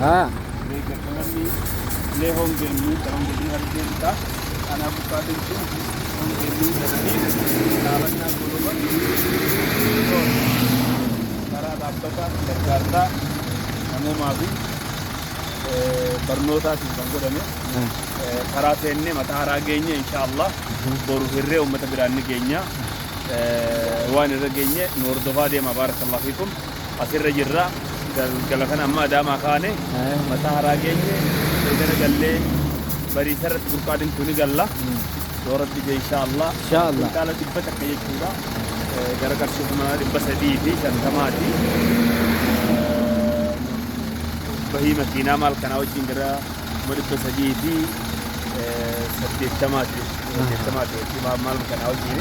Haa. Illee hongeen miidhaa hongeen harkeen ta'a. Kanaaf buqqaatiin sun hongeen miidhamanii dhaabannaa goloba karaa dhaabbata gargaarsaa namoomaa fi barnootaatiin kan godhame karaa seennee mataa haraa geenye insha Allah boru hirree uummata biraan ni geenya. Waan irra geenye nu hordofaa deema baarakallahu fiikum. Asirra jirra galgala kana amma Adaamaa kaane mataa haraa geenye eegana gallee bariisa irratti burqaa dimtuu ni galla. Yoo rabbi jee insha Allah. Insha Allah. Kuntaala 100 jechuudha. Gara qarshii 350,000ti. Bahii makiinaa maal kanaa wajjin gara 380,000ti. 80ti jechuudha maal kanaa wajjin.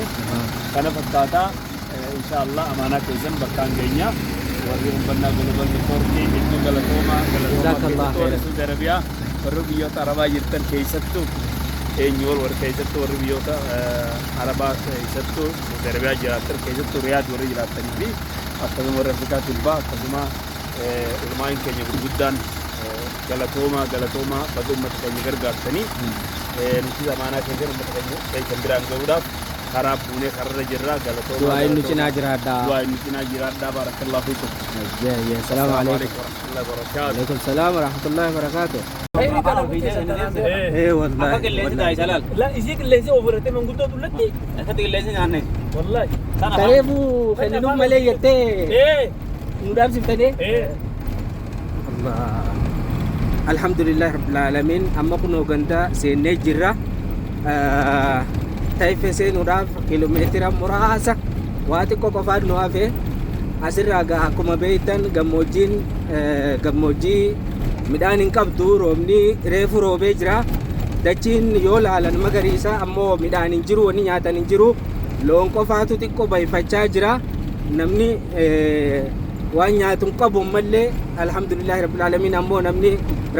Kana fakkaataa insha Allah amaanaa keessan bakkaan geenya. Warri humbannaa Global Network hedduu galatoomaa galatoomaa Jazakallah keessattuu warri khairan. Saudi Arabiyaa warri biyyoota Arabaa jirtan keessattuu eenyu wal warri keessattuu warri biyyoota Arabaa keessattuu Saudi Arabiyaa jiraattan keessattuu Riyaad warri jiraattanii fi akkasuma warri Afrikaa Kibbaa akkasuma ulmaa'in keenya gurguddaan galatoomaa galatoomaa baga uummata keenya gargaartanii nuti amaanaa keessan uummata keenya keessan biraan gahuudhaaf karaa buunee kararra jirra galatoomaa Du'aayin nu galatoomaa cinaa jiraadhaa. Du'aayin nu cinaa jiraadhaa baarakallahu fiikum. Ayyee salaamu alaikum. Warahmatullahi wabarakatuh. Alaikum salaam warahmatullahi wabarakatuh. Eh Akka wallahi. qilleensi taa'e laal. La isii qilleensi ofirratti manguddoo dullatti. Akkatti qilleensi nyaanne. Wallahi. Tareefu kenninuuf malee jettee Ee. nu dhaabsiftanii. Ee. Allah. Alhamdulillah Rabbil Alamin. Amma kunoo ganda seennee jirra. Taife seenuudhaaf kiiloomeetira muraasa waa xiqqoo qofaan nu hafe. Asirraa gaa akkuma beektan gammoojjiin gammoojjii midhaan hin qabdu roobni reefu roobee jira. Dachiin yoo laalan magariisa ammoo midhaan hin jiru wanni nyaatan hin jiru. Loon qofaatu xiqqoo bayfachaa jira. Namni waan nyaatu hin qabu ammallee alhamdulillahi rabbil alamin ammoo namni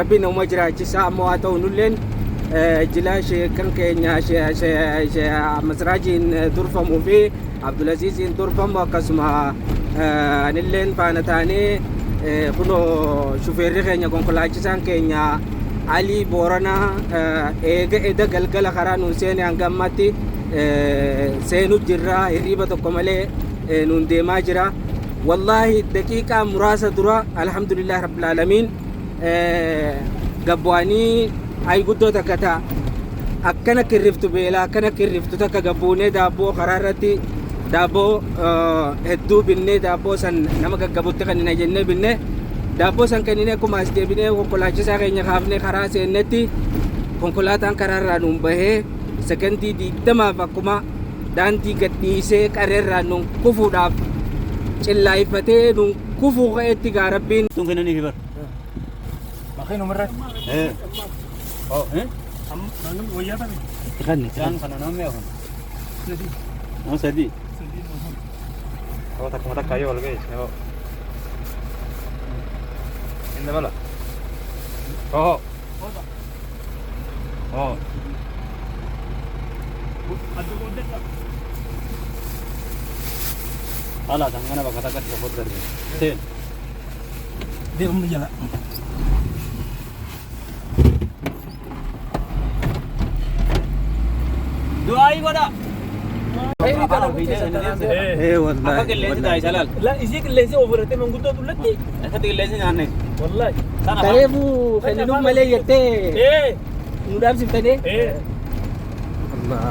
rabbiin nama jiraachisaa ammoo haa ta'u nulleen jila sheekan keenya Masraajiin durfamuu fi Abdulaziiziin durfamu akkasuma anilleen faana taanee kunoo shufeerri keenya konkolaachisaan keenya Alii Booranaa eega eda galgala karaa nuun seene hanga ammaatti seenu jirra hirriiba tokko malee nuun deemaa jira. Wallaahi daqiiqaa muraasa dura alhamdulillah rabbil aalamiin gabbu'anii ay guddoo takka ta'a akkana kirriftu beelaa akkana kirriftu takka gabbuunee daabboo karaa irratti daabboo hedduu binnee daabboo san nama gaggabutti kennina jennee binnee daabboo san kenninee akkuma as deebinee konkolaachisaa keenya kaafnee karaa seennetti konkolaataan karaa irraa nuun bahee sekondii 20f akkuma daandii gadhiisee qarreerraa nuun kufuudhaaf cillaayfatee nuun kufuu ka'etti gaa rabbiin Tun kennaniifi bar. Eh. Oh, eh? Kanni Isaan kana nama meeqa kun? Nama sadii. Oh, takkuma takka yoo wal ga'e. Yoo. Inni dabala. Oh. Oh. Ala tangana bakka takkatti tokkotti darbe. Seen. Deemnu jala. Du'aayii godha. Eh wallahi. Akka qilleensi taa'e laal. La isii qilleensi ofirratti manguddoo dullatti. Akkatti qilleensi nyaanne. Wallahi. Tareefu kenninuuf malee jettee Ee. nu dhaabsiftanii. Ee. Allah.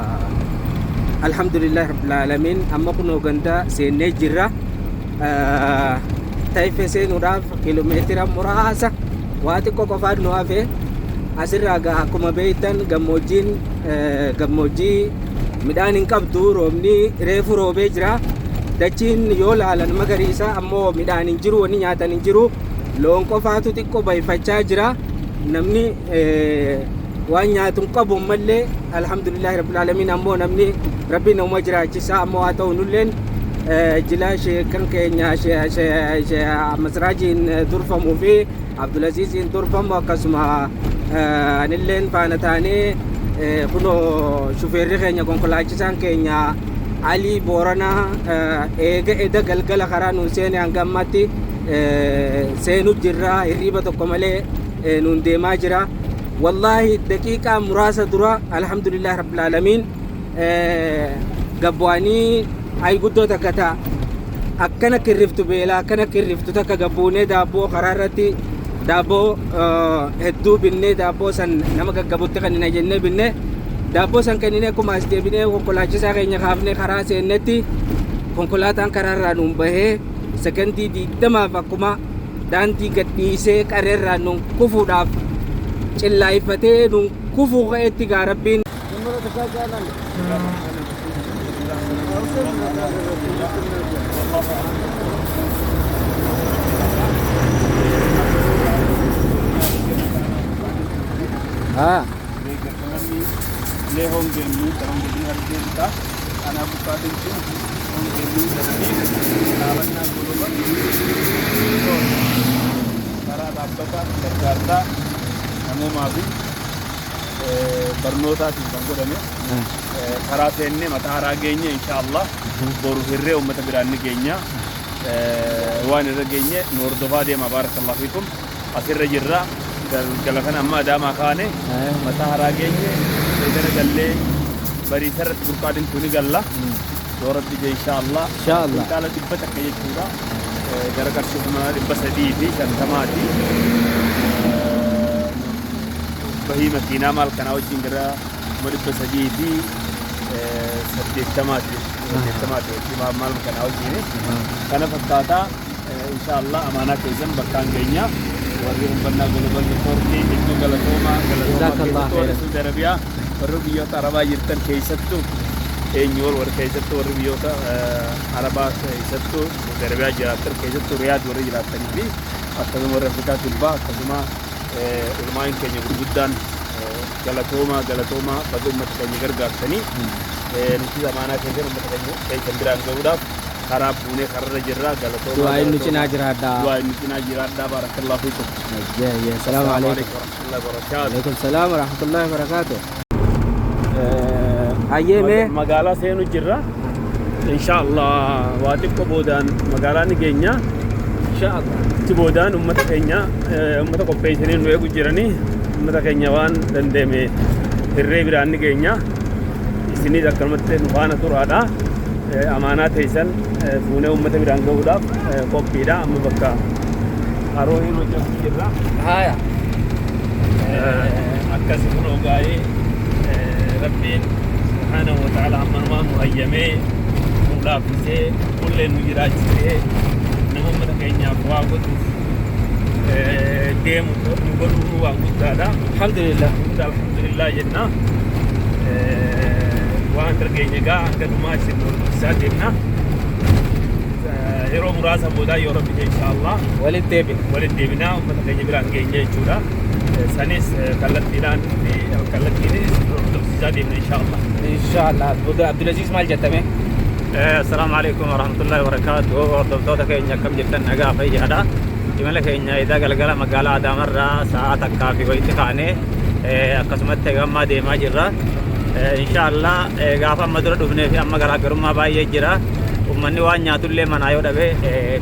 Alhamdulillah Rabbil Alamin. Amma kunoo ganda seennee jirra. Taife seenuudhaaf kiiloomeetira muraasa waa xiqqoo qofaan nu hafe. Asirraa gaa akkuma beektan gammoojjiin gammoojjii midhaan hin qabdu roobni reefu roobee jira. Dachiin yoo laalan magariisa ammoo midhaan hin jiru wanni nyaatan hin jiru. Loon qofaatu xiqqoo bayfachaa jira. Namni waan nyaatu hin qabu ammallee alhamdulillahi rabbil alamin ammoo namni rabbiin nama jiraachisaa ammoo haa ta'u nulleen jila sheekan keenya Masraajiin durfamuu fi Abdulaziiziin durfamu akkasuma Anilleen faana taanee kunoo shufeerri keenya konkolaachisaan keenya Alii Booranaa eega eda galgala karaa nuun seene hanga ammaatti seenu jirra, hirriiba tokko malee nuun deemaa jira. Wallaahi daqiiqaa muraasa dura, alhamdulillah rabbil aalamiin, gabbu'anii ay guddoo takka ta'a akkana kirriftu, beelaa akkana kirriftu takka gabbuunee, daabboo karaa irratti daabboo hedduu binnee, daabboo san nama gaggabutti kannina jennee binnee, daabboo san kenninee, akkuma as deebinee konkolaachisaa keenya kaafnee karaa seennetti konkolaataan karaarraa nuun bahee sekondii 20f akkuma daandii gadhiisee qareerraa nuun kufuudhaaf cillaayfatee nuun kufuu ka'etti gaa Rabbiin. Haa. Lee hongeen nu hongeen argee bitaa kanaaf buqqaatiin kun hongeen nu darbii dhaabannaa goloba karaa dhaabbata gargaarsaa namoomaa fi barnootaatiin kan godhame karaa seennee mataa haraa geenye. Insha Allah boru hirree uummata biraan ni geenya. Waan irra geenye nu hordofaa deema. Baarakallahu fiikum. Asirra jirra. Galgala kana amma Adaamaa kaane mataa haraa geenye. Eegana gallee bariisa irratti burqaa Dimtuu ni galla yoo Rabbi jee, insha Allah. Insha Allah. Kuntaala 100 jechuudha, gara qarshii 350,000ti. Bahii makiinaa maal kanaa wajjin gara 380,000ti jechuudha, maal kanaa wajjin kana fakkaataa. Insha Allah amaanaa keessan bakkaan geenya. Warri Humbannaa Global Network hedduu galatoomaa, galatoomaa. Jazakallah Keessattuu warri khairan. Saudi Arabiyaa, warri biyyoota Arabaa jirtan, keessattuu eenyu wal warri keessattuu warri biyyoota Arabaa keessattuu Saudi Arabiyaa jiraattan, keessattuu Riyaad warri jiraattanii fi akkasuma warri Afrikaa Kibbaa, akkasuma ulamaa'in keenya gurguddaan, galatoomaa, galatoomaa. Baga uummata keenya gargaartanii nuti amaanaa keessan uummata keenya keessan biraan gahuudhaaf karaa buunee kararra jirra. Galatoomaa. Du'aayin nu Galatoomaa. cinaa jiraadhaa. Du'aayin nu cinaa jiraadhaa. Baarakallahu fiikum. Salaamu alaikum. Warahmatullahi wabarakatuh. Alaikum salaam warahmatullahi wabarakatuh. Hayyee mee. Magaalaa seenu jirra. Insha Allah waa xiqqoo boodaan magaalaa ni geenya. Insha Allah. Achi boodaan uummata keenya uummata qopheessanii nu eegu jiranii, uummata keenya waan dandeenye hirree biraan ni geenya. Isinis akkanumatti nu faana turaadha. Amaanaa teessan fuunee uummata biraan gahuudhaaf qophiidha. Amma bakka haroo hin hojjetu jirra. Haya. Akkasi kun ogaa'ee Rabbiin subhaanahu wa ta'ala ammanumaa nu hayyamee, nu laaffisee, qulleen nu jiraachisee, nama uummata keenyaaf waa godhuuf deemu nu godhuu waan guddaadha. Alhamdulillah. Hunda alhamdulillah jenna. Waan dargeenye gaa hanga dhumaa isin hordofsiisaa deemna. Yeroo muraasa boodaa yoo Rabbi jedhe, insha Allah Walitti deebina. Walitti deebinaa uummata keenya biraan geenye jechuudha. Sanis kallattiidhaan fi kallattiinis hordofsiisaa deemna, insha Allah. Insha Allah. Abdulaziz maal jettame? Assalaamu alaikum warahmatullahi wabarakatuh. Hordoftoota keenya, akkam jirtan? Nagaa fayyaadha. Imala keenya idaa galgala magaalaa Adaamarraa sa'a takkaa fi wayitti kaanee akkasumatti gammaa deemaa jirra. Insha Allah gaafa amma dura dhufnee fi amma garaagarummaa baay'ee jira. Uummanni waan nyaatullee manaa yoo dhabe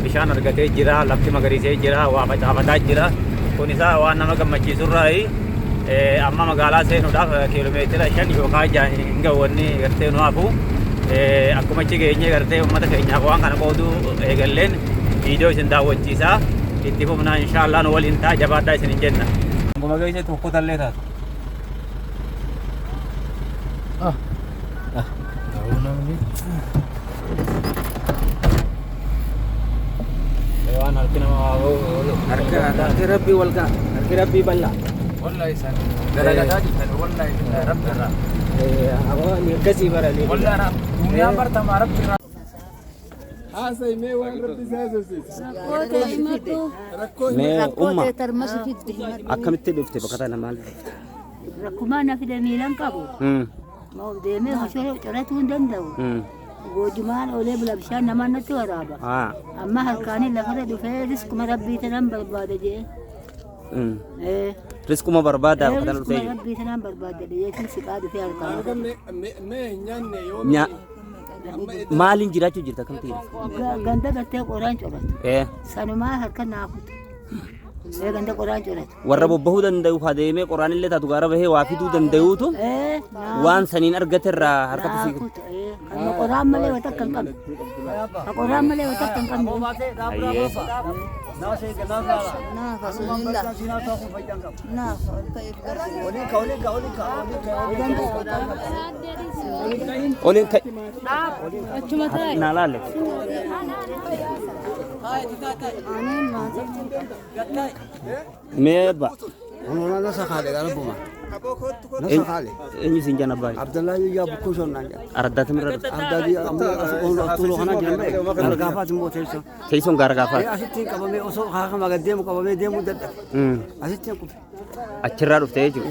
bishaan argatee jira, lafti magariisee jira, waa facaafataa jira. Kun isaa waan nama gammachiisurraayi. Amma magaalaa seenuudhaaf kiiloomeetira 5 yookaan 6 hin gahu wanni gartee nu hafu. Akkuma achi geenyee gartee uummata keenyaaf waan kana qooduu eegalleen viidiyoo isin daawwachiisaa itti fufnaa, inshaallah. Nu waliin ta'a, jabaadhaa isin hin jenna. Akkuma geesse tokko tallee taatu. Ah. Ah. Garuu namni. Waan harki nama waa oolu. Harka harki Rabbii wal ga'a. Harki Rabbii bal'aa. Wallahi isaan dalagataa jirtan, wallahi Rabbi irraa. Ni akkasii baranii. Wallahi duniyaan bartamaa Rabbi irraa. Rakkoo himadhu. Mee Rakkoo umma ta'e tarmasi fidde himadhu. Akkamitti dhufte bakka tana, maal dhufte? Rakkumaa na fide, miilan qabu. Deemee osoo coratuu hin danda'u. Goojumaan oolee bula, bishaan namaa natti waraaba. Amma harkaanii lafarra dhufee riskuma Rabbii tanan barbaada jee. Risquma barbaadaaf kan dhufee Risquma jiru. Rabbii sanaan barbaadadha jechuun siqaa dhufee harkaan. Mee hin nyaanne yoo Maaliin jiraachuu jirta akkamitti jirta? Ganda gartee qoraan coratu. Sanumaa harka naa kutu. Ee ganda qoraan coratu. Warra bobbahuu danda'u haa deemee qoraanillee taatu gaara bahee waa fiduu danda'uutu Ee naa waan saniin argate irraa harkatti naa si kutu. Ee kan qoraan malee wata akka hin qabne. Kan qoraan malee wata akka hin qabne. Hayyee. Oliin ka naa laalle. Mee ba. Eenyu siin jaan abbaa? Abdullahi Yuyyaa Bukkuu Shonnaan jedhama. Araddaa tamirra dhufte. Ardaa amma as tuuloo kanaa jiran ba'e. Gara gaafaati immoo teessoo. Teessoon gaara gaafaati. Asitti qabamee osoo haakama gad deemu qabamee deemuu dadhabe. Asitti kufe. Achirraa dhufte jechuudha.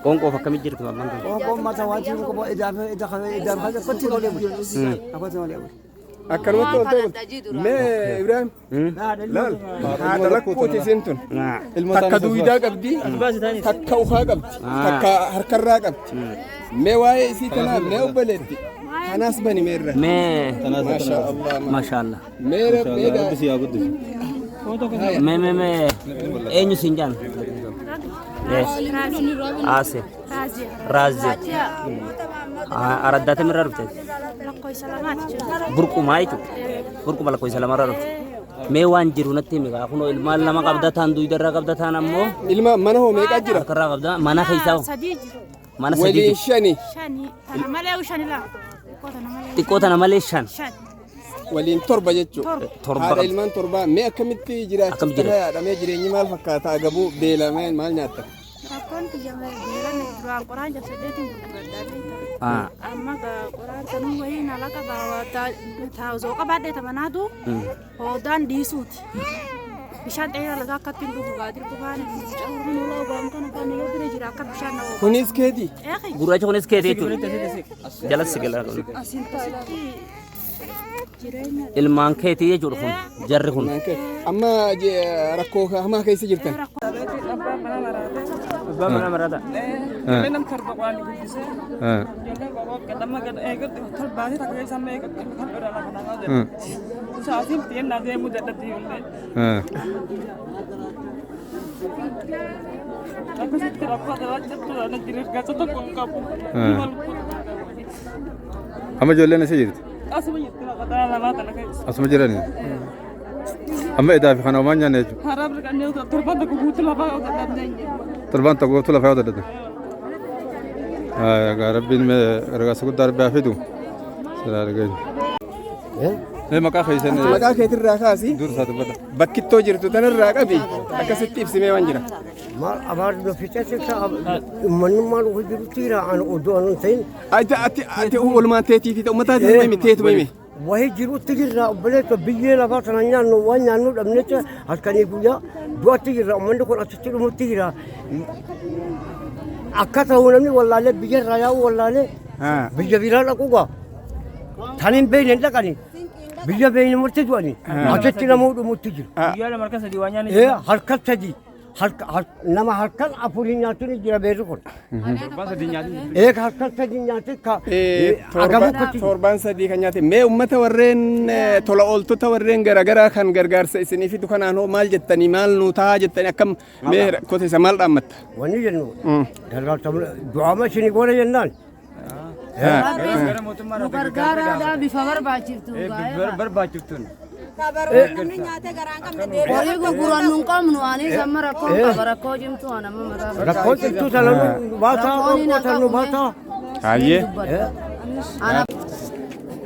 Qoonqoof akkamitti jirtu ammaan kana? Qoonqoon mata waan jiru qabu idaaf ida qabee idaaf kaase akkatti malee bule. Akkatti malee bule. Akkanumatti ol ta'e mee Ibrahim laal haadha lakkuuti isiin tun takka duwidaa qabdi takka ukaa qabdi takka harkarraa qabdi mee waa'ee isii tanaa mee obboleetti kanaas bani mee irra Mee maasha Allah maasha Allah. mee mee Rabbi si haa guddisu. Mee mee mee eenyu siin jaan? Aase. Raazee. Araddaa tamirraa dhufte? Burqumaa jechuudha. Burquma lakkoofsa lamarraa dhufte. Mee waan jiru natti himi kaa kunoo ilmaan lama qabda taan duwidarraa qabda taan ammoo ilma mana hoo meeqaa jira harkarraa qabda mana keessaa hoo? Sadii jiru. Mana sadii waliin jiru. shani Shani. Tana malee shani lama. Xiqqoo tana malee. Xiqqoo tana malee shan. Shan. Waliin torba jechuudha. Torba Haadha qabdi. ilmaan torbaa mee akkamitti Akkam jiraachifta jira? yaadhamee jireenyi maal fakkaata agabuu beelamee maal nyaatta? Rakkoon tiyya beelan duraan qoraan jabsadheetiin gurguradhaa beekta. Amma qoraan sanuu wayii nala qaba osoo qabaadhee tamanaatu hoodaan dhiisuuti. Bishaan dheeraa lagaa akkatti hin dhugu gaadir qubaan mucaa ulaa ogaan kana kan yoo bira jira akka bishaan na oofu. Kunis keeti. Eeqi Gurraacha kunis keeti jechuudha. Jala si gala. asitti jireenya Ilmaan keetii jechuudha kun jarri kun. Amma rakkoo hamaa keessa jirtan. Abbaa manaa maraata. Ijoollee nam torba waan guddisee. Ijoolleen qoqqoo qadhamma gad eegatti torbaati takka keessa amma eegatti kan dhodha lafa namaa jedhu. Sa'aatiin xiyyannaa deemuu dadhabdi ijoollee. Akkasitti rakkoo adda jirtu na jireef gasa tokko hin qabu. Amma ijoolleen eessa jirti? Asuma jirti maqataa lamaa tana keessa. Asuma jirani. Amma edaa fi kana homaa hin nyaanne jechuudha. Karaa birqannee torban tokko guutuu lafaa yoo dadhabnee hin jiru. Torbaan tokko guutuu lafaa yoo dadhabde. Egaa Rabbiin mee gargaarsa guddaa Rabbi haa fidu. Silaa arginu. Mee maqaa keessan Maqaa keetirraa kaasi dursaa dubbadha. Bakkittoo jirtu tanarraa qabi akkasitti ibsimee waan jira. Maal afaan fixee keessa uummanni ofii jirutti jira an oduu an hin ta'in. Ati ati ati oolmaan teetii fi uummataatii himi teetuma himi. Wahii jirutti jirra obboleessa biyyee lafaa sana nyaannu waan nyaannu dhabnetti halkanii guyyaa du'atti jirra uummanni kun asitti dhumutti jira. Akka ta'u namni wallaalee biyya irraa yaa'u wallaalee biyya biraa dhaqu gaa. Tan hin beekne hin dhaqani. Biyya beekne murti du'ani. Asitti namuu dhumutti jiru. Guyyaa lama harka sadii waa nyaanne. Ee harka sadii nama harkan afurii nyaatuun jira beerri kun. Ee harkan sadii nyaate ka agamu kotti. Torbaan sadii kan nyaate mee uummata warreen tola ooltota warreen garaagaraa kan gargaarsa isinii fidu kanaan hoo maal jettanii maal nuu tahaa jettanii akkam mee rakkoo isa maal dhaammatta? Wanni jennu gargaarsa du'aama isinii goona jennaan. Nu gargaaraadhaa bifa barbaachiftu. Barbaachiftuun. Horii gurguran nu hin qabnu ani amma rakkoo qaba rakkoo cimtuu ana amma mataa. Rakkoo cimtuu sana nu baasaa rakkoo sana nu baasaa. Hayyee. Ana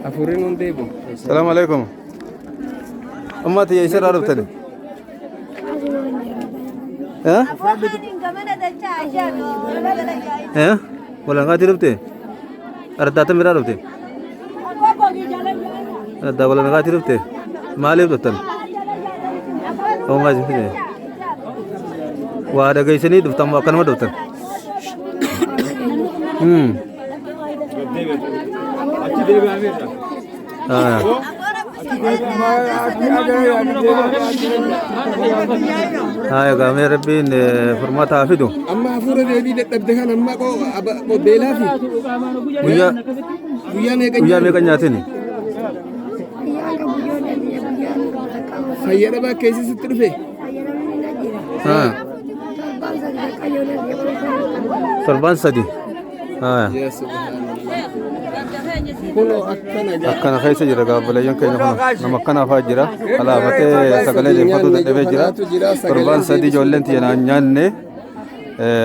Hafuurri nuun deebi'u. Salaamu alaikum. Ummati eessarraa dhuftani? Eh? Eh? Walangaatii dhufte? Araddaa tamirraa dhufte? Araddaa walangaatii dhufte? Maaliif dhuftan? Homaa isin fide? Waa dhageessanii dhuftan moo akkanuma dhuftan? Hmm. Ah. Haa egaa mee rabbiin furmaata haa fidu. Amma hafuura deebii dadhabde kan amma beelaa fi Guyyaa guyyaa meeqa guyyaa meeqa nyaatini? Fayyaa dhabaa keessa sitti dhufe. Haa. Torbaan sadi. Haa. Yaa subhaanallah. Kunoo akkana gaa. Akkana keessa jira gaabbalayyan keenya kun nama akkana fa'aa jira. Alaafatee sagalee deeffatu dadhabee jira. Torbaan sadi ijoolleen tiyya naan nyaanne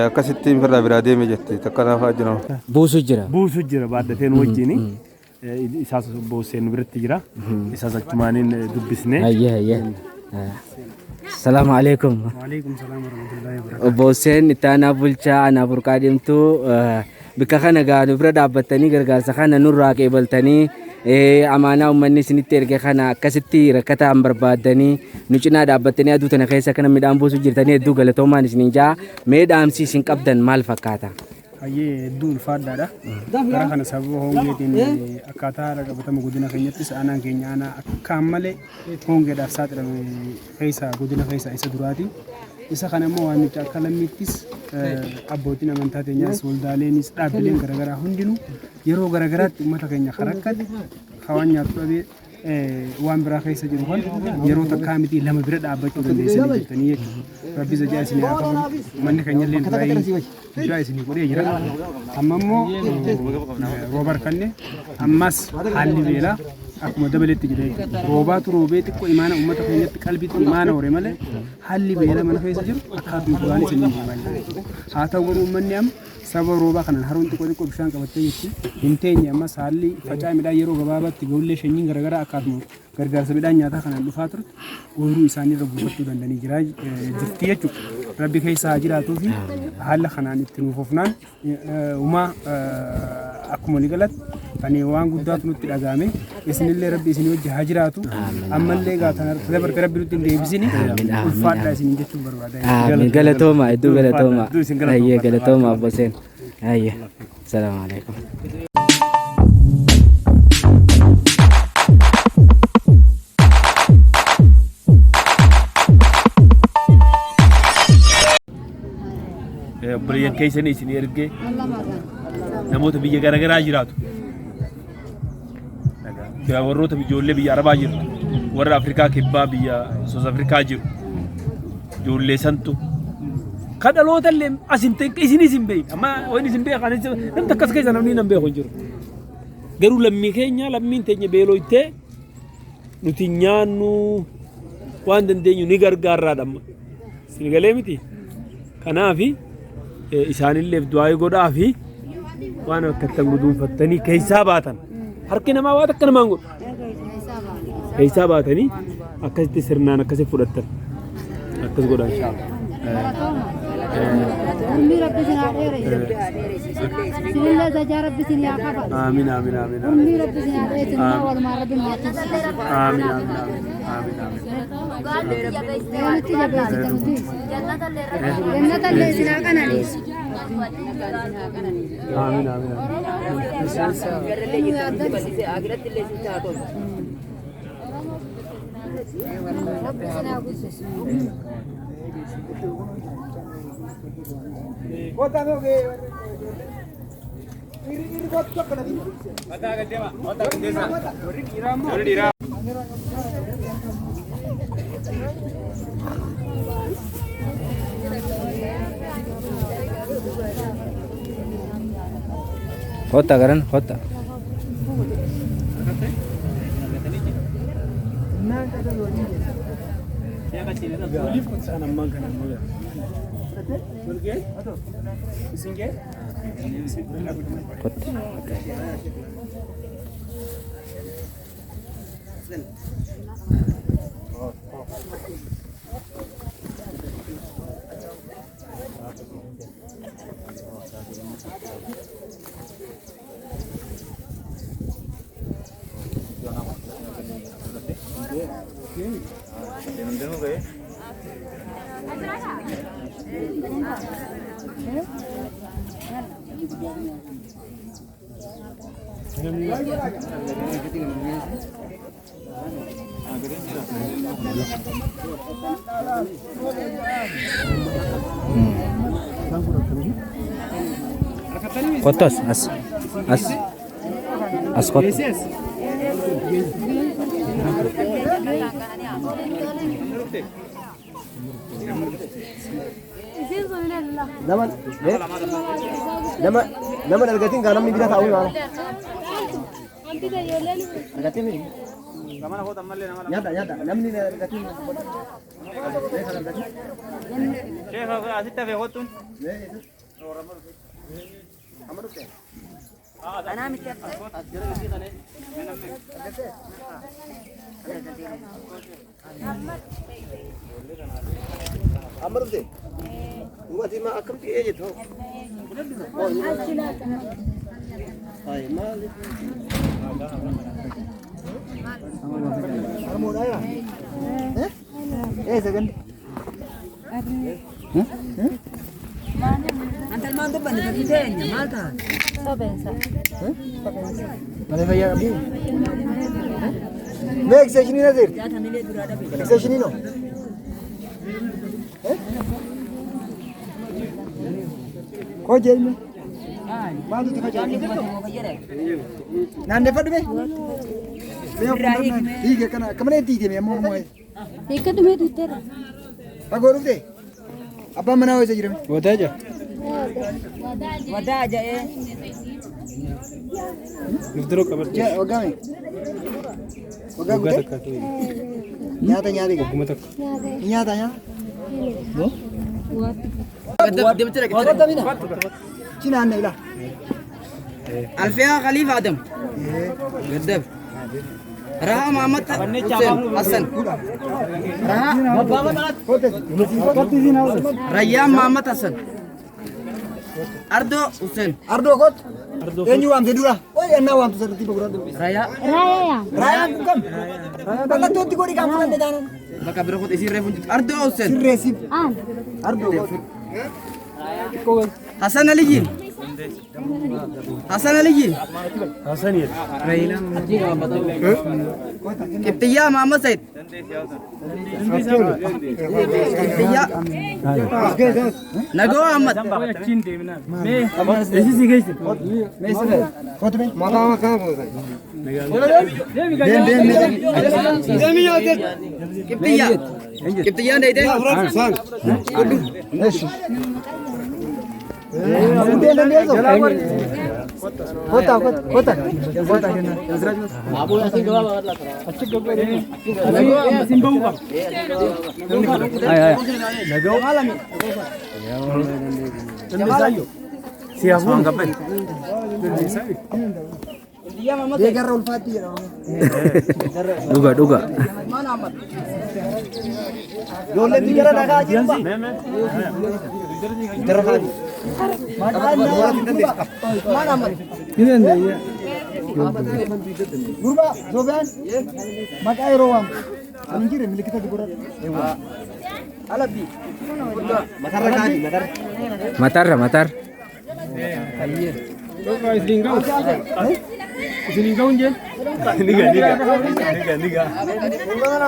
akkasitti firraa biraa deeme jetti. Akkana fa'aa jira. Buusu jira. Buusu jira baaddateen wajjin. Isaas booseen biratti jira. Isaas achumaaniin dubbisne. Hayyee hayyee. Salaamu alaikum. Waalaikum salaam warahmatullahi wabarakatuh. Obbo Hussein itti aanaa bulchaa aanaa burqaa deemtuu bikka kana gaa nu bira dhaabbattanii gargaarsa kana nurraa qeebaltanii amaanaa uummanni isinitti erge kana akkasitti rakkataan barbaaddanii nu cinaa dhaabbattanii aduu tana keessa kana midhaan buusuu jirtanii hedduu galatoomaan isiniin jaa mee dhaamsi isin qabdan maal fakkaata? Hayyee hedduu ulfaadhaadha. Gara kana sababa hongeetiin akkaataa haala qabatama godina keenyattis aanaan keenya aanaa akkaan malee hongeedhaaf saaxilame keessa godina keessa isa duraati. Isa kana immoo waamicha akka lammiittis abbootiin amantaa teenyaas waldaaleenis dhaabbileen garaagaraa hundinuu yeroo garaagaraatti uummata keenya kan rakkate kan nyaatu dhabee waan biraa keessa jiru kan yeroo takkaa miti lama bira dhaabbachuu dandeessanii jirtanii jechuudha. Rabbi zajaa isinii haa kafalu. Manni keenya illee du'aa guddaa isinii godhee jira. Amma immoo rooba harkanne ammas haalli beelaa akkuma dabaletti jira jechuudha. Roobaatu roobee xiqqoo imaana uummata keenyatti qalbiitti imaana hore malee haalli beelaa mana keessa jiru akkaatuma duraan isinii himaa jira. Haa ta'u garuu uummanni amma sababa roobaa kanaan haroon xiqqoo xiqqoo bishaan qabattee jirti. Hin teenye ammas haalli facaa midhaan yeroo gabaabaatti gahullee sanyiin garaagaraa akkaatuma gargaarsa midhaan nyaataa kanaan dhufaa turte ooyiruu isaanii irra buufachuu danda'anii jira jirti jechuudha. Rabbi keessa haa jiraatuu fi haala kanaan itti nuuf hofnaan uumaa akkuma walii galatti ani waan guddaatu nutti dhagahame isinillee rabbi isinii wajji haa jiraatu ammallee gaa tana dabarte rabbi nutti hin deebisini ulfaadhaa isiniin jechuun barbaada. Amiin galatooma hedduu galatooma. Hayyee galatooma Obbo Hussein. Hayyee. Salaamu alaikum. Obboleeyyan keessanii isin ergee namoota biyya garaagaraa jiraatu. Warroota ijoollee biyya Arabaa jirtu, warra Afrikaa kibbaa biyya South Afrikaa jiru. Ijoollee santu. Kan dhaloota illee as hin ta'e isinis hin beekne. Amma waan isin beekan namni akkas keessa namni nan beeku hin jiru. Garuu lammii keenya lammiin teenya beeloytee nuti nyaannu waan dandeenyu ni gargaarraadha amma. Isin galee miti. Kanaafi isaanilleef du'aa godhaa fi waan akka ittiin guduunfattanii keessaa baatan. Harki namaa waan akka namaan godhu. Keessaa baatanii akkasitti sirnaan akkasitti fudhattan. Akkas godhan inshallah. Umrii rabbi isin haa dheeressu. Isinillee zajaa rabbi isin haa kafalu. Amiin amiin amiin. Umrii rabbi isin haa dheeressu. Immoo walumaa rabbi nu haa tursiisu. Amiin amiin amiin amiin amiin. Nutti jabeessite nuti. Jannata illee isin haa qananiisu. Amiin amiin amiin. Rabbi isin haa guddisu. Kottaa garan kottaa. Kottu as as as as kottu. Nama nama nama argatiin gaa namni bira taa'uu maala. Argatiin miti. Nyaata nyaata namni argatiin. Asitti hafee kottuun. Amma dhufte? Dhugaatii maa akkamti ee jettu? Ay maali? Harmoodhaa jira? Eh? Eessa gandi? Malee fayyaa qabdii? Mee ekseeshinii na seerti? Ekseeshinii noo? Koo jeelme? Maaltu itti facaafame? Naanneffadhu mee? Mee of hiike kana akka malee itti hiikeme ammoo ammoo. Hiikkadhumee duutteera. Fagoo dhufte? Abbaan manaa hoo isa jirame? Wadaa jira. Wadaa ja'ee. Nuuf duruu qabadhu. Ji'a waggaa meeqa? Waggaa Waggaa guutee? takka ta'e. Nyaata nyaate gaa? Wagguma tokko. Ni nyaata nyaata? Cinaanne ilaa. Alfiyaa Khalifa Adam. Gaddab. Raha Muhammad Hussein Hassan. Raha Rayyaan Muhammad Hassan. Ardo Hussein. Ardoo kottu. Eenyu waamte dura? Oye ennaa waamte sirriitti gurguratu. Rayaa. Raayaan kun kam? Mallattootti godhi kan fudhanne taanaan. Bakka bira kottu isiin reefu jirtu. Ardo Hussein. Sirreessiif. Ardoo kottu. Hassan Aliyyiin. Hassan Aliyyiin. Hasan jedhe. Qibxiyyaa Muhammad Said. Qibxiyyaa. Nagoo Ahmad. Kottu mee? Deem deem deem. Qibxiyyaa. Qibxiyyaan deeyitee. Eshi. Deem dandeessoo? Kottaa kottaa kottaa. Siyaasuun. Deegarra ulfaatti jedhama. Dhuga dhuga. Ijoolleen biyya dhagaa jiru. Gara kaati. Gurbaa Zoobiyaan maqaa yeroo waamtu kan hin jirre milikita godhadhu. Matarra kaati matarra. Matarra matarra. Isiniin ga'uun jeen? Niga niga niga niga.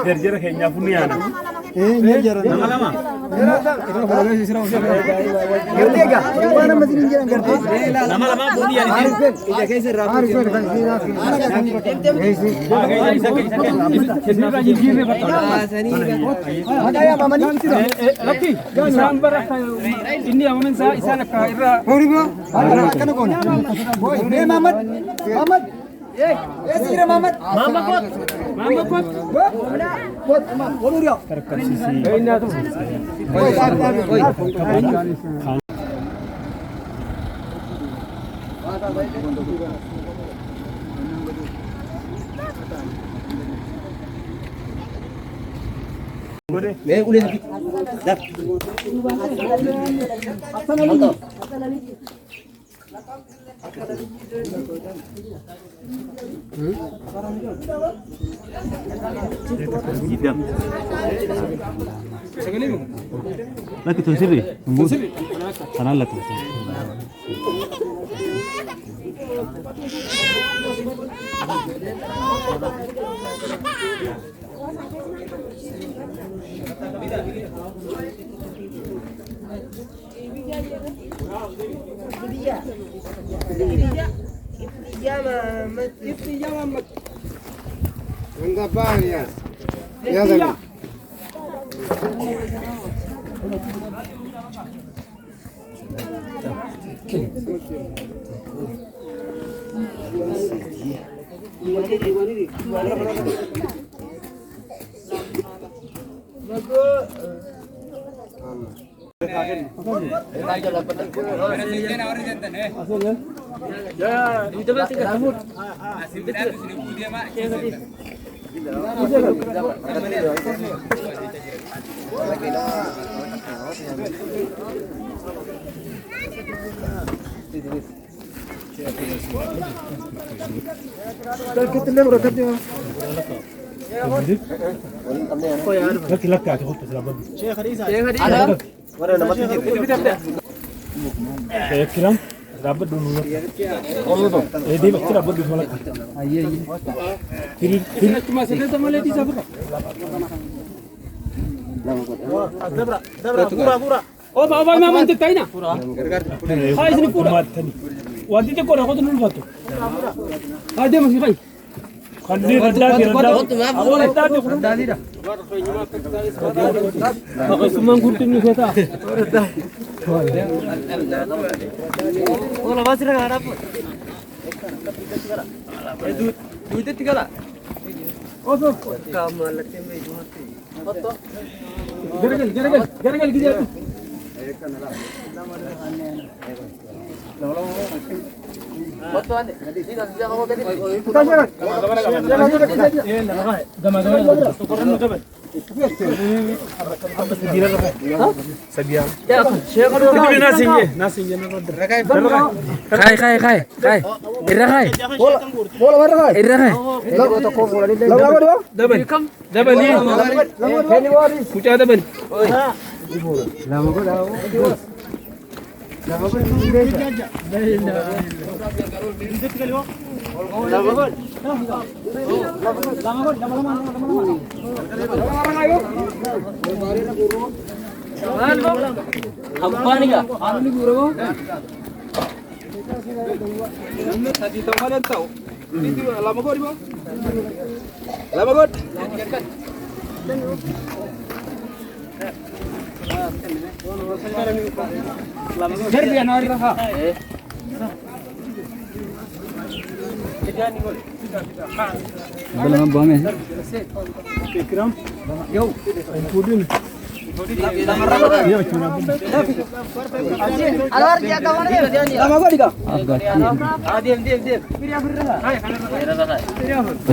Jarjara keenyaaf ni yaana. Nama lama. Gartee egaa waan amma isiniin jedhan gartee. Nama lama fuudhii yaani. Ija keessa irraa Maqaa yaamamanii. Lakki isaan bara inni yaamaman isaa isaan akka irraa. Akkana goona. Mee Maamad. Maamad. Eessa jira Maamad? Maamad kot. Maamad kot. Kot. Waluu Mee ulee sabi. Daf. Lakki tun sirri. Kanaan lakki.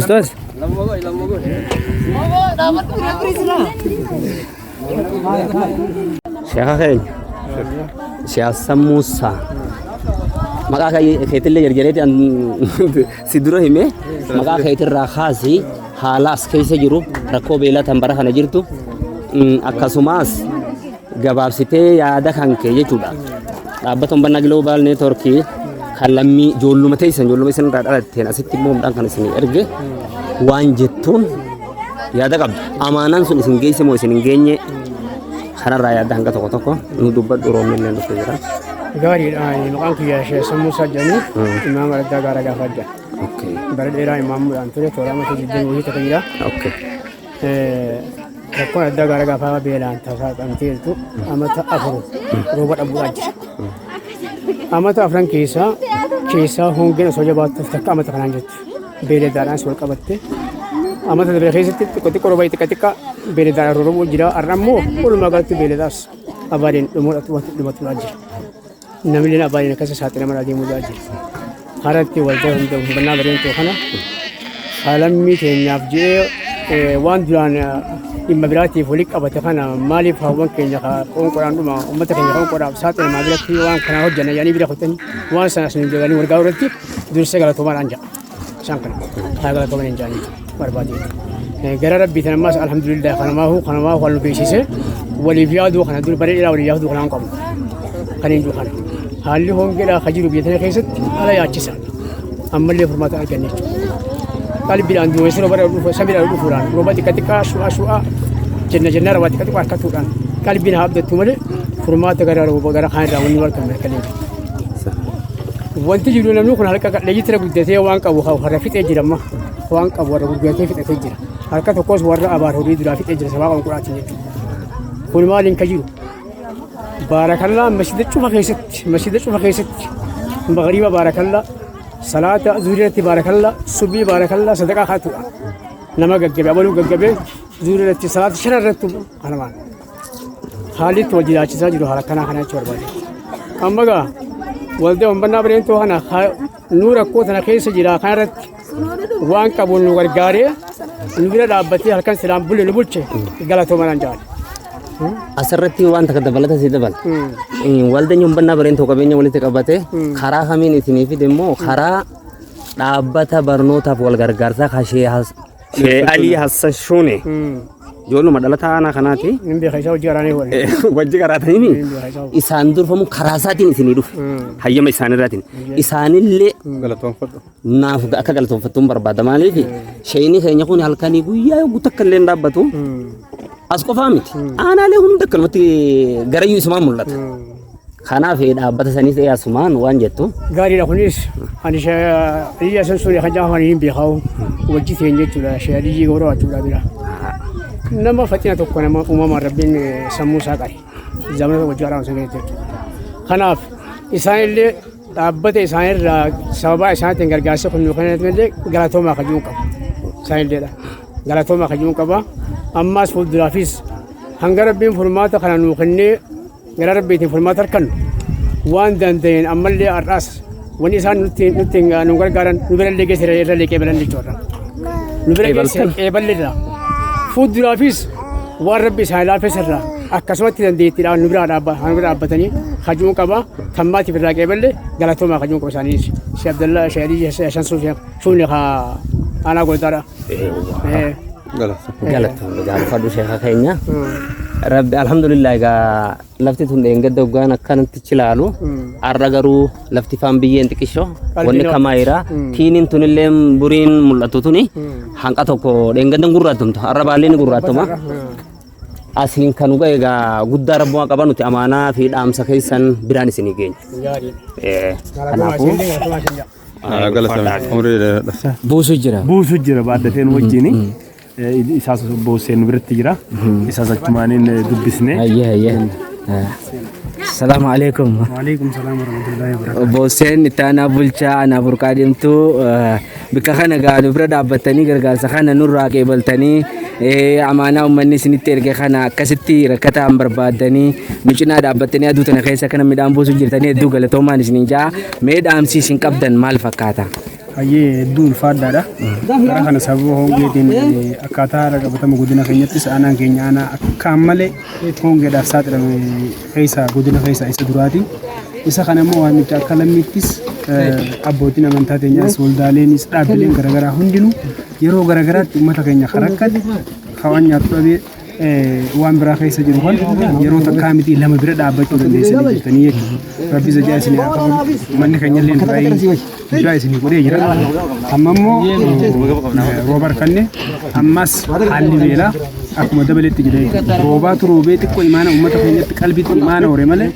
Ustaz. Sheekha keenya Sheekh Muusaa maqaa keetillee jarjareeti si dura hime maqaa keetirraa kaasii haala as keessa jiru rakkoo beelaa tan bara kana jirtu akkasumas gabaabsitee yaada kan kee jechuudha. Dhaabbata Humbannaa Giloobal Neetwoorkii kan lammii ijoolluma teessan ijoolluma isin irraa dhalatteen asitti immoo midhaan kan isin erge waan jettuun yaada qabda. Amaanaan sun isin geesse moo isin hin geenye kanarraa yaada hanga tokko tokko nu dubbadhu roobni illee dhufee jira. Gaariidha. Maqaan kiyya Sheekh Muusaa jedhanii imaama Raddaa Gaara Gaafaa jedha. Bara dheeraa imaamuudhaan ture toora amata jijjiirama hojii tokko jira. Rakkoon addaa gaara gaafaa beelaan tasaaqamtee jirtu amata 4 rooba dhabuudhaan jira. Amata afran keessaa hongeen osoo jabaattuuf takka amata kanaan jirtu. Beeladaadhaanis wal qabatte. Amata dabre keessatti xiqqoo xiqqoo rooba xiqqa xiqqa beeladaadhaan roobuu jira. Har'a immoo walumaa galatti beeladaas abaadeen dhumatuudhaan jira. Namni abaadeen akkasa saaxilamaa deemuudhaan jira. Haratti waldaa hubannaa bareentuu kana lammii keenyaaf jedhee waan duraan dhimma biraatiif walitti qabate kana maaliif hawwan keenya qoonqoodhaan dhuma uummata keenya qoonqoodhaaf saaxilamaa biratti waan kana hojjanna jedhanii bira kutanii waan sana sun jedhanii wargaa irratti dursa galatoomaadhaan jedha. Isaan kana haa galatooman hin jedhanii barbaade. Gara rabbii tan ammaas alhamdulillah kanamaahu kan nu beeksise waliif yaaduu kana dur baree dheeraa waliif yaaduu kanaan qabnu kan hin jiru kana. Haalli hongeedhaa kan jiru biyya tana keessatti haala yaachisaadha. Ammallee furmaata arganne jechuudha. Qalbiidhaan duumessi rooba dhufu samiidhaan dhufuudhaan rooba xiqqa xiqqaa shu'aa shu'aa jenna jennaa rooba xiqqa xiqqaa harkatuudhaan qalbiin haa abdattu malee furmaata gara rooba gara kaan irraa wanni argamu mirkaneef. Wanti jiru namni kun harka qalleeyyitti guddatee waan qabu warra fixee jira amma waan qabu warra gurguratee fixatee jira. Harka tokkos warra abaar horii duraa fixee jira sababa qonqolaatiin jechuudha. Kun maaliin ka jiru? Baarakallaa masjida cufa keessatti masjida cufa keessatti magariiba baarakallaa salaata zuuriirratti baarakallaa subii baarakallaa sadaqaa kaatuudha. Nama gaggabe abaluu gaggabe zuuriirratti salaata shan irratti kanamaan haalli itti wal jiraachisaa jiru haala kanaa kana jechuu barbaade. Amma gaa waldaa umbannaa bireentoo kana nu rakkoo tana keessa jira kana irratti waan qabuun nu gargaaree nu bira dhaabbatee halkan silaan bulle nu bulche galatoomaa naan jedhan. Asirratti waan takka dabalata si dabala. Waldaan umbannaa bareentoo qabeenya walitti qabate karaa kamiin isinii fide immoo karaa dhaabbata barnootaaf wal gargaarsaa ka Shee Alii Hassan Shuune ijoolluma dhalataa aanaa kanaati. Hin beeka isaa hojii waraanee wal. Wajji qaraatanii isaan durfamu karaa isaatiin isinii dhufe hayyama isaanirraatiin isaanillee naaf akka galatoonfattuun barbaada maaliif sheeyni keenya kun halkanii guyyaa yogguu takka illee hin dhaabbatu as qofaa miti aanaalee hunda akkanumatti garayyuu isumaan mul'ata. Kanaaf dhaabbata saniis asumaan waan jettu. Gaariidha kunis ani Aliyyi Hasan Suunee kan jedhamu hin beekamu wajji ta'een jechuudha shee Aliyyii Gabra jechuudha bira. Nama faxina tokko nama uumamaan rabbiin sammuu isaa qare zamana wajji haaramu san keessatti jechuudha. Kanaaf isaan illee dhaabbata isaanirraa sababaa isaaniitiin gargaarsa kun nu kennan illee galatoomaa kan jiru qaba. Isaan illeedha. Galatoomaa kan jiru qaba. Ammaas fuulduraafis hanga rabbiin furmaata kana nuu kennee gara rabbiitiin furmaata harkannu waan danda'een ammallee har'aas wanni isaan nutti nutti nu gargaaran nu bira illee geesse irra illee qeebalan jechuudha. Nu bira geesse qeeballe irraa fuulduraafis waan rabbi isaan laafes irraa akkasumatti dandeettiidhaan nu bira nu bira dhaabbatanii kajuun qaba kan maatiif irraa qeeballe galatoomaa kajuun qaba isaaniis. Shee Abdallaa Shee Alii Shan Suufne haa aanaa goldaadha. Galatoomne gaafadhu sheeka keenya. Rabbi alhamdulillah egaa lafti tun dheengadda hoggaan akkanatti chilaalu har'a garuu lafti faan biyyeen xiqqisho wanni kamaa jira tiiniin tunillee buriin mul'atu tuni hanqa tokko dheengaddan gurraattumtu har'a baallee ni gurraattuma. Asiin kan dhuga egaa guddaa rabbumaa qaba nuti amaanaa fi dhaamsa keessan biraan isinii geenya. Kanaafuu. Buusu jira. Buusu jira baaddateen wajjini. Isaas booseen nu biratti jira. Isaas achumaaniin dubbisne. Ayyee ayyee. Salaamu alaikum. Waalaikum salaam warahmatullahi wabarakatuh. Booseen itti aanaa bulchaa aanaa burqaa deemtuu bikka kana gaa nu bira dhaabbattanii gargaarsa kana nurraa qeebaltanii amaanaa uummanni isinitti erge kana akkasitti rakkataan barbaaddanii nu cinaa dhaabbattanii aduu tana keessa kana midhaan buusuu jirtanii hedduu galatoomaan isiniin jaa mee dhaamsi isin qabdan maal fakkaata? Hayyee hedduu ulfaadhaadha. Gara kana sababa hongeetiin akkaataa haala qabatama godina keenyattis aanaan keenya aanaa akkaan malee hongeedhaaf saaxilame keessaa godina keessaa isa duraati. Isa kana immoo waamicha akka lammiittis abbootiin amantaa teenyaas waldaaleenis dhaabbileen garaagaraa hundinuu yeroo garaagaraatti uummata keenya kan rakkate kan waan nyaatu dhabee waan biraa keessa jiru kan yeroo takkaa miti lama bira dhaabbachuu dandeessanii jirtanii jechuudha. Rabbi zajaa isinii haa kafalu. Manni keenya illee du'aa guddaa isinii godhee jira. Amma immoo rooba harkanne ammas haalli beelaa akkuma dabaletti jira jechuudha. Roobaatu roobee xiqqoo imaana uummata keenyatti qalbiitti imaana hore malee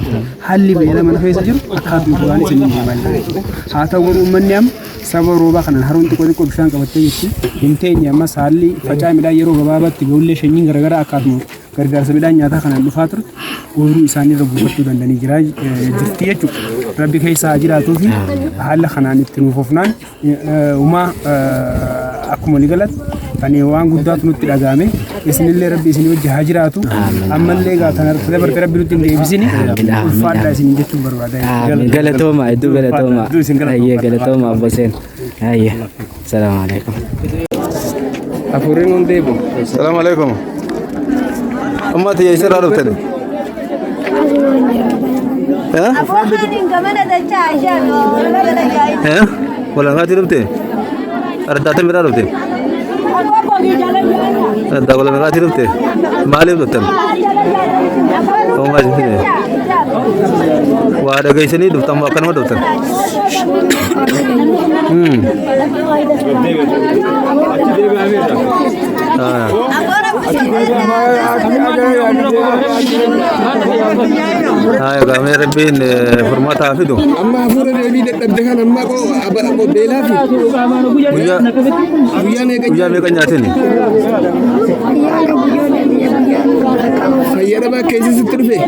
haalli beela mana keessa jiru akkaatuma duraan isinii deemaa jira jechuudha. Haa ta'u garuu uummanni amma sababa roobaa kanaan haroon xiqqoo xiqqoo bishaan qabattee jirti. Hin teenye ammas haalli facaa midhaan yeroo gabaabaatti gahullee shanyiin garaagaraa akkaatuma gargaarsa midhaan nyaataa kanaan dhufaa turte ooyiruu isaanii irra buufachuu danda'anii jira jirti jechuudha. Rabbi keessa haa jiraatuu fi haala kanaan itti nuuf ofnaan uumaa akkuma walii galatti ani waan guddaatu nutti dhagahame isinillee rabbi isin wajji haa jiraatu ammallee egaa tan harka dabarte rabbi nutti hin deebisini ulfaadhaa isin jechuun barbaada. Galatooma hedduu galatooma. Ayyee galatooma abbo Seen. Ayyee. Salaamu alaikum. Afuriin hun deebu. Salaamu alaikum. Ummati eessarraa dhuftani? Walakaatii dhufte? Araddaa biraa dhufte? Araddaa walakaatii dhufte? Maaliif dhuftan? Uumaa isin fide? Waa dhageessanii dhuftan moo akkanuma dhuftan? Haa egaa mee Rabbiin furmaata haa fidu. Amma hafuura deebii dadhabde kan amma qoo beelaa fi Guyyaa guyyaa meeqa nyaatini? Fayyadamaa keessa sitti dhufe.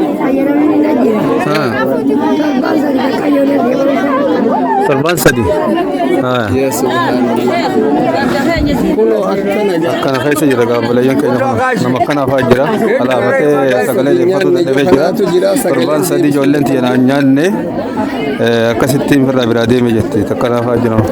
Torbaan sadi. Akkana keessa jira gaabboleeyyan keenya kun nama akkana fa'aa jira. Alaafatee sagalee deeffatu dadhabee jira. Torbaan sadi ijoolleen tiyya naan nyaanne akkasitti firraa biraa deeme jetti. Akkana fa'aa jira.